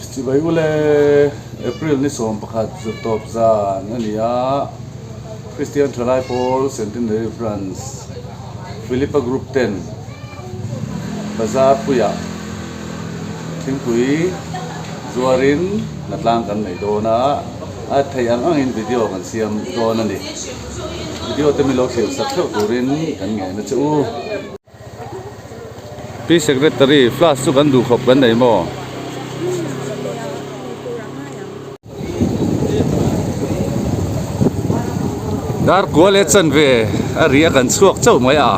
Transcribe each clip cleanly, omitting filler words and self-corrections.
Chibai ule April ni 11 zirtawp zan a ni a, Christian Thalai Pawl Centenary Branch Philipa Group ten bazar puiah thingpui zuarin hnatlang kan nei dawn a, a theih ang angin video kan siam dawn a ni. Video te min lo thlir sak theuh turin kan ngaihna che u. Pi Secretary, flask chu kan duh khawp kan nei maw? Dar kua leh chanve a ri a kan chhuak chauh mai a.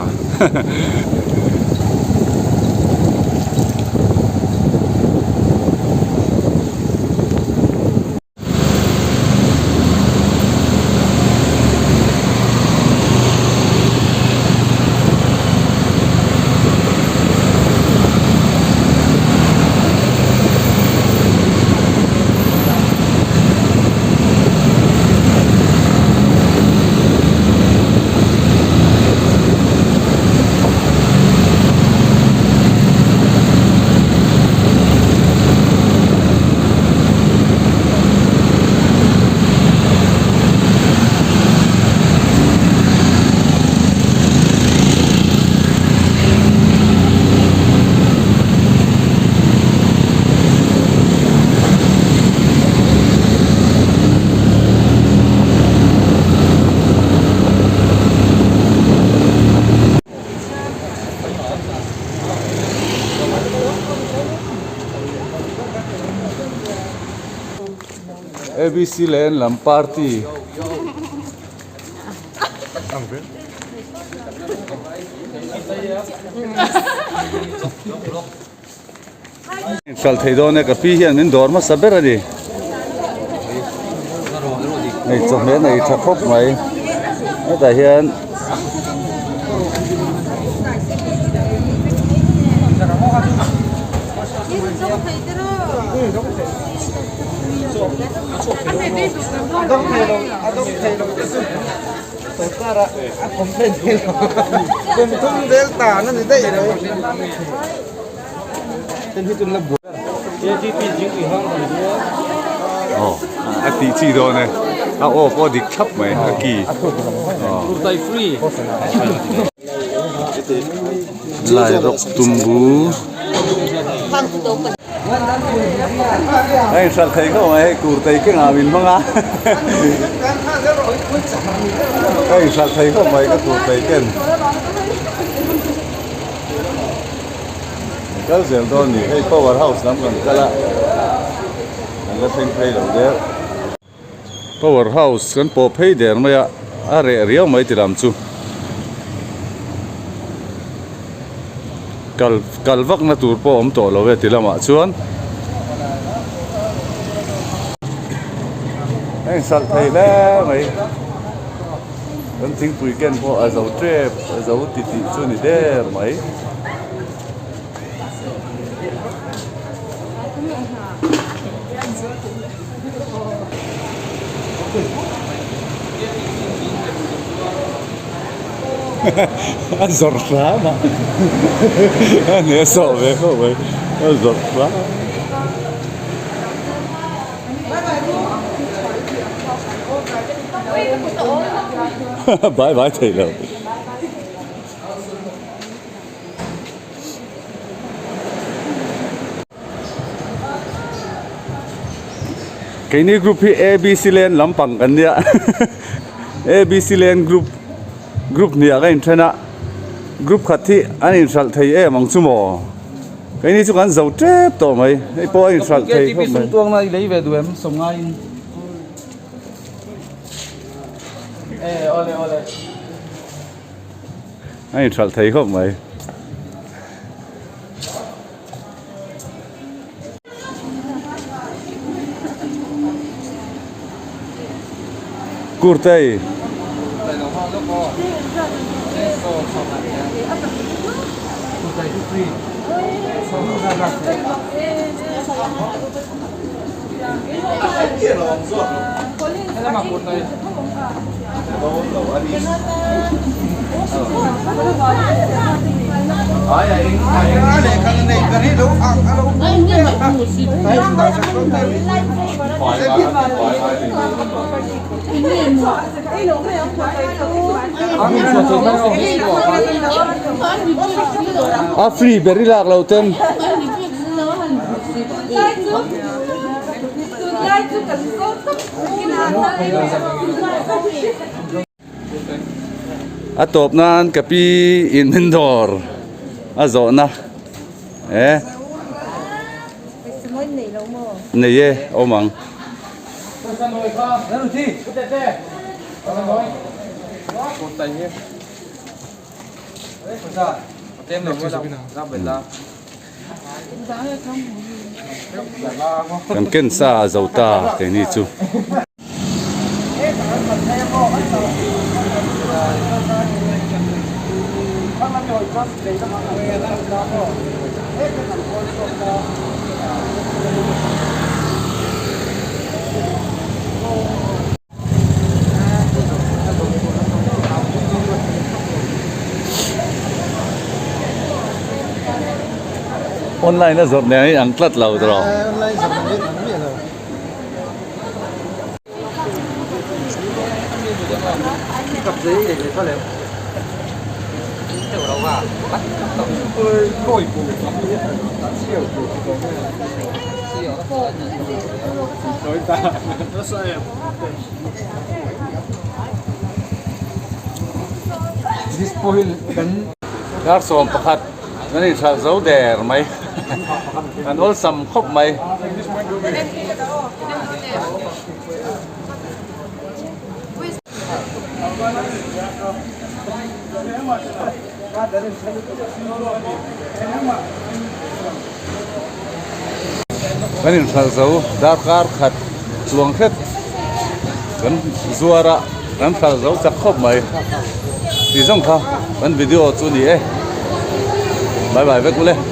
ABC leh lam party Hralh thei dawn e ka pi hian min dawr hmasa ber a ni hei chawhmeh nei tha khawp mai hetah hian Aw a tih chi dawn e a aw pawh a dik thlap mai a ki lai rawk tumbu a inhralh thei khawp mai hei tur tei kengah min hmang a a inhralh thei khawp mai ka tur tei ken. Kal zel dawn ni hei power house lam kan kal a kan la thleng phei lo deuh power house kan pawh phei der mai a a reh riau mai ti lam chu kal kal vak na tur pawh a awm tawh lo e ti lamah chuan a inhralh thei hle mai. Kan thingpui ken pawh a zo tep a zo ti tih chu ni der mai. A zawrh hram a a nia sawh ve khawp mai a zawrh hram. Bai bai thei lo. Keini group hi ABC Land lampang kan nia ABC Land group group hniah ka inthen a group khat hi an inhralh thei em ang chu maw. Keini chu kan zo tep tawh mai hei pawh a inhralh thei khawp mai. Tuangna i lei ve duh em sawm ngaiin e awle awle. A inhralh thei khawp mai. Kurtei. A free ber i lak lo ten. A tawp nan ka pi in min dawr a zawhna e nei e awm ang. Kan ken sa a zo ta keini chu. Online a zawrh nen a inang tlat lo tawh. Online zawrh nen a inang miah lo. Dar 11 kan inhralh zo der mai an awlsam khawp mai. Kan inhralh zo darkar khat chuang hret kan zuar a kan hralh zo chak khawp mai tih zawng kha kan video chu a ni e bye bye vek ule.